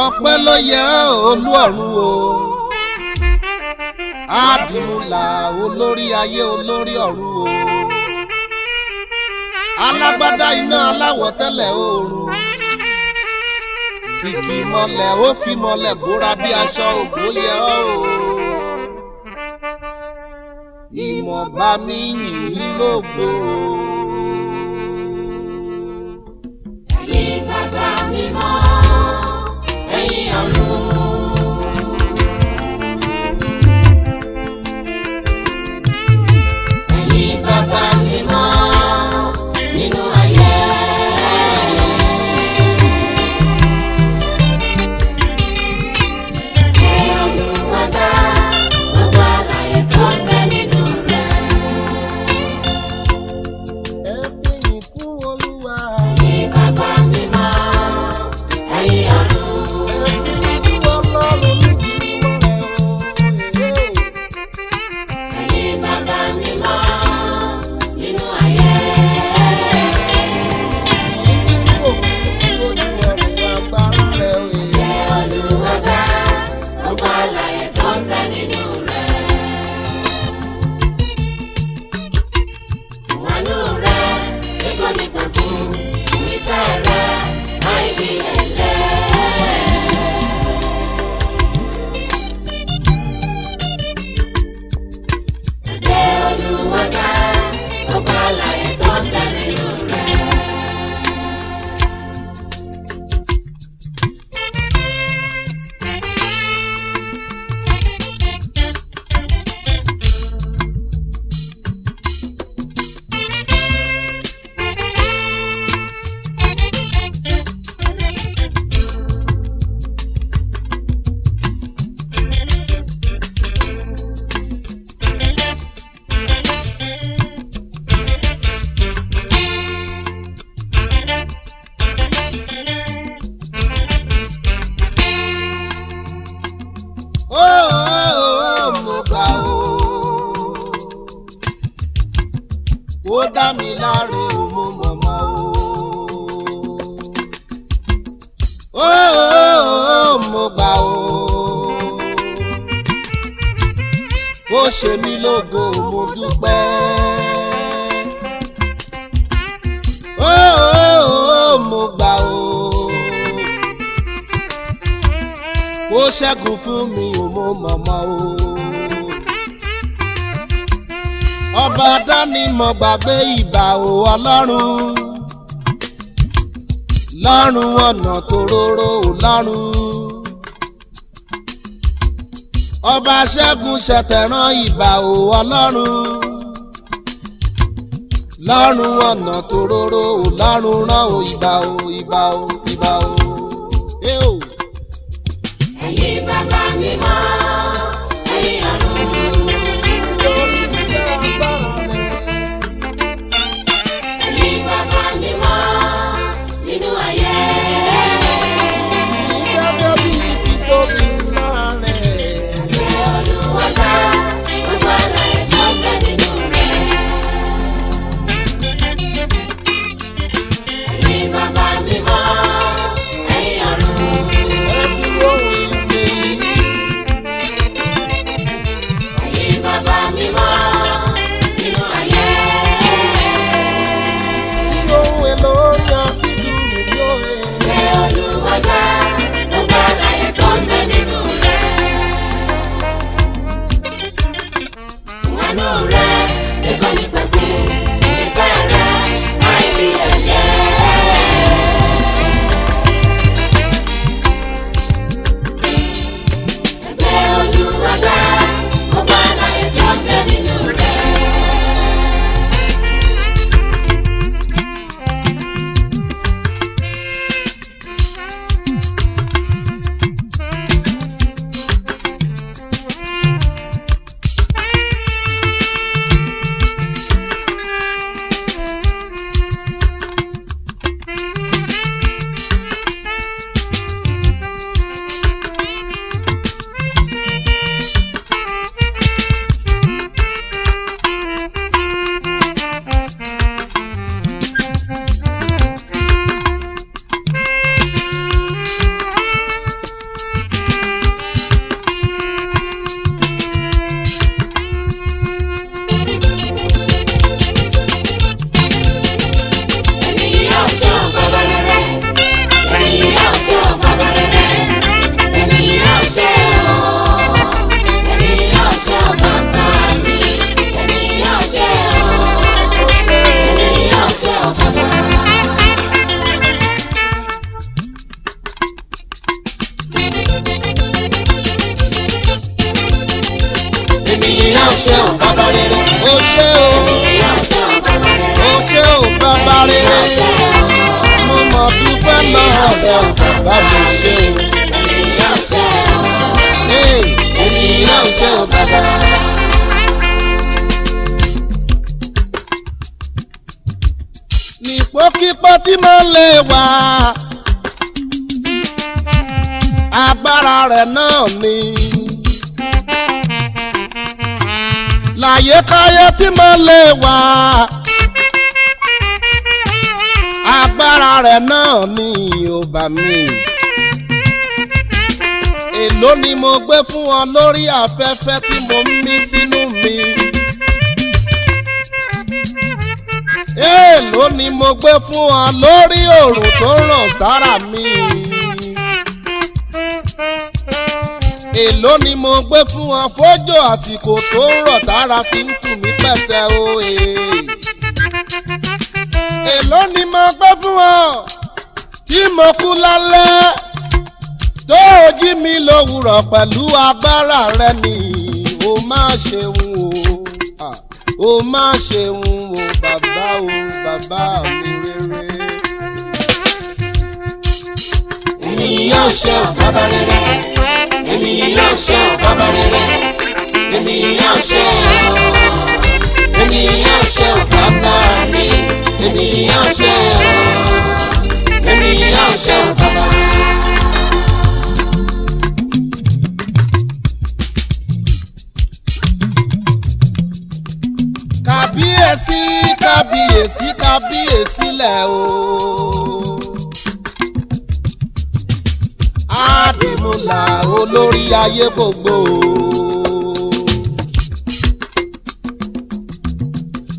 Ọpẹ́ ló yẹ olú ọ̀run o, àdìmúlà olórí ayé, olórí ọ̀run o, alágbádá iná aláwọ̀ tẹ́lẹ̀ oòrùn, kìkì mọ́lẹ̀ ó fi mọ́lẹ̀ bóra bí aṣọ ògbó yẹ ọ́ o. Ìmọ̀ bá mi yìn ín lógo. Ẹ̀yin bàbá mímọ́, ẹ̀yin ọ̀run. Ẹ̀yin bàbá mímọ́ nínú ayé. Ẹ Olúwa dá gbogbo alààyè tó ń bẹ nínú rẹ̀. Ẹ fìyìn fún Olúwa. Ẹ̀yin bàbá mímọ́, ẹ̀yin ọ̀run. Ẹ fìyìn fún Ọlọ́run níbi mímọ́ rẹ̀ o. Ẹ̀yin bàbá mímọ́ nínú ayé. Ojú ọ̀run agbára rẹ̀ o. Ẹ Olúwa dá gbogbo alààyè tó ń bẹ nínú rẹ̀. Fún àánú rẹ̀ tí kò ní pẹ̀kun, fún ìfẹ́ rẹ̀ láì bí ẹ̀lẹ́. Ẹ Olúwa dá gbogbo alààyè tó ń bẹ nínú rẹ̀. Ó, ó, mo gbà ó. Ó dá mi láre ó, mo mọ̀mọ́ o. Ó, ó, mo gbà ó. Ó ṣe mí lógo, mo dúpẹ́. Ó, ó, mo gbà ó. Ó ṣẹ́gun fún mi ò, mo mọ̀mọ́ o. Ọba dánimọ̀ gbàgbé ìbà o ọlọ́run. Lọ́run ọ̀nà tó róró o lọ́run. Ọba ṣẹ́gun ṣẹ̀tẹ̀rán ìbà o ọlọ́run. Lọ́run ọ̀nà tó róró o lọ́run rán o ìbà o ìbà o ìbà o. Ẹ o. Ẹ̀yin bàbá mímọ́, ẹ̀yin ọ̀run. Ẹ̀yin bàbá mímọ́ nínú ayé. Ẹ Olúwa dá gbogbo alààyè tó ń bẹ nínú rẹ̀. Ẹ̀yin bàbá mímọ́, ṣe o bàbá rere. Ó ṣé o, Ènìyàn ṣe o bàbá rere. ó ṣé o bàbá rere. Ènìyàn ṣe o. Mo mọ̀ dúpẹ́ lọ́wọ́ rẹ o bàbá mi ṣé o. Ènìyàn ṣe o. Hey, Ènìyàn ṣe o bàbá. Nípòkípò tí mo lè wà, agbára rẹ̀ náà ni. Láyékáyé tí mo lè wà, agbára rẹ̀ náà ni ó bá mi. Èló ni mo gbé fún ọ lórí afẹ́fẹ́ tí mo ń mí sínú mi? Èèló ni mo gbé fún ọ lórí òòrùn tó ràn sára mi? Èló ni mo gbé fún ọ fójò àsìkò tó ń rọ̀ tára fi ń tù mí pẹ̀sẹ̀ o èè? Èló ni mo gbé fún ọ tí mo kú lálẹ́ tó o jí mi lówùrọ̀ pẹ̀lú agbára rẹ ni? O má ṣeun o. Ah, o má ṣeun o bàbá o, bàbá mi rere. Ènìyàn ṣe o bàbá rere. Ènìyàn ṣe o bàbá rere. Ènìyàn ṣe o. Ènìyàn ṣe o bàbá mi. Ènìyàn ṣe o. Ènìyàn ṣe o bàbá. Kàbíyèsí, kábíyèsí, kábíyèsí lẹ̀ o. Àdìmúlà olórí ayé gbogbo.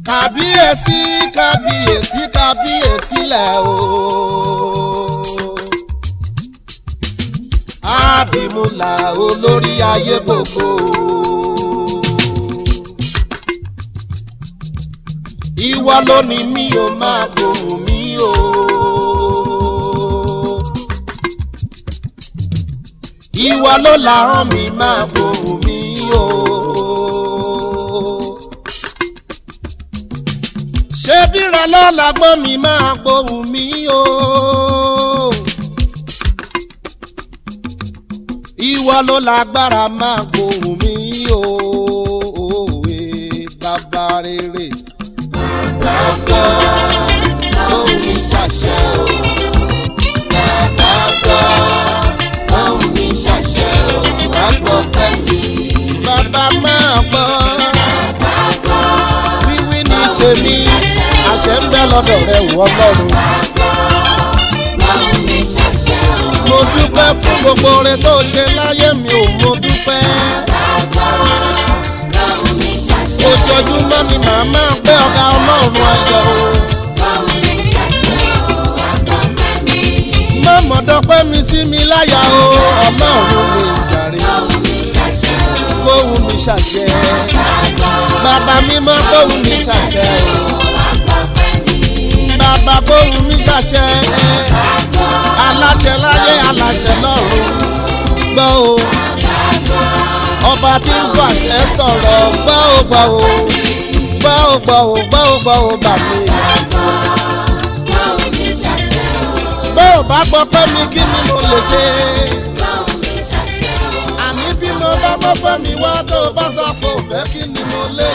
Kàbíyèsí, kábíyèsí, kábíyèsí lẹ̀ o. Àdìmúlà olórí ayé gbogbo. Ìwọ ló ní mi ò máa gbóhùn mi o. Ìwọ ló làrán mi, máa gbóhùn mi o. Ṣé bíra lọ́làgbọ́n mi, máa gbóhùn mi o. Ìwọ ló lágbára, máa gbóhùn mi o. Òwe bàbá rere. Bàbá lóhùn mi ṣàṣẹ o. Bàbá gbọ́ lóhùn mi ṣàṣẹ o. Wá gbọ́ pẹ́ mi. Bàbá máa gbọ́. Wíwí ní tèmi, àṣẹ ń bẹ lọ́dọ̀ rẹ wọ Ọlọ́run. Lóhùn mi ṣàṣẹ o. Mo dúpẹ́ fún gbogbo oore tó ṣe láyé mi ò, mo dúpẹ́. Lóhùn mi ṣàṣẹ o. Ojoojúmọ́ ni màá máa gbé ọ̀gá Ọlọ́run ayọ̀ o. Lóhùn mi ṣàṣẹ o. Wá gbọ́ pẹ́ mi. Mọ̀mọ́ dọ́pẹ́ mi sí mi láyà o, Ọlọ́run mi jàre. Lóhùn mi ṣàṣẹ o. Kóhun mi ṣàṣẹ. Bàbá mímọ́, kóhun mi ṣàṣẹ o. Wá gbọ́ pẹ́ mi. Bàbá, kóhun mi ṣàṣẹ. Aláṣẹ láyé, aláṣẹ lọ́run, gbọ́ o. Ọba tí ń fàṣẹ sọ̀rọ̀, gbọ́ o, gbọ́ o, gbọ́ o, gbọ́ o, gbọ́ o, gbọ́ o bà mí. Lóhùn mi ṣàṣẹ o. Bó o bá gbọ́ pé mi, kí ni mo lè ṣe? Lóhùn mi ṣàṣẹ o. Àní bí mo bá mọ́ pé mi wá, tó o bá sọ pé ò fẹ́, kí ni mo lè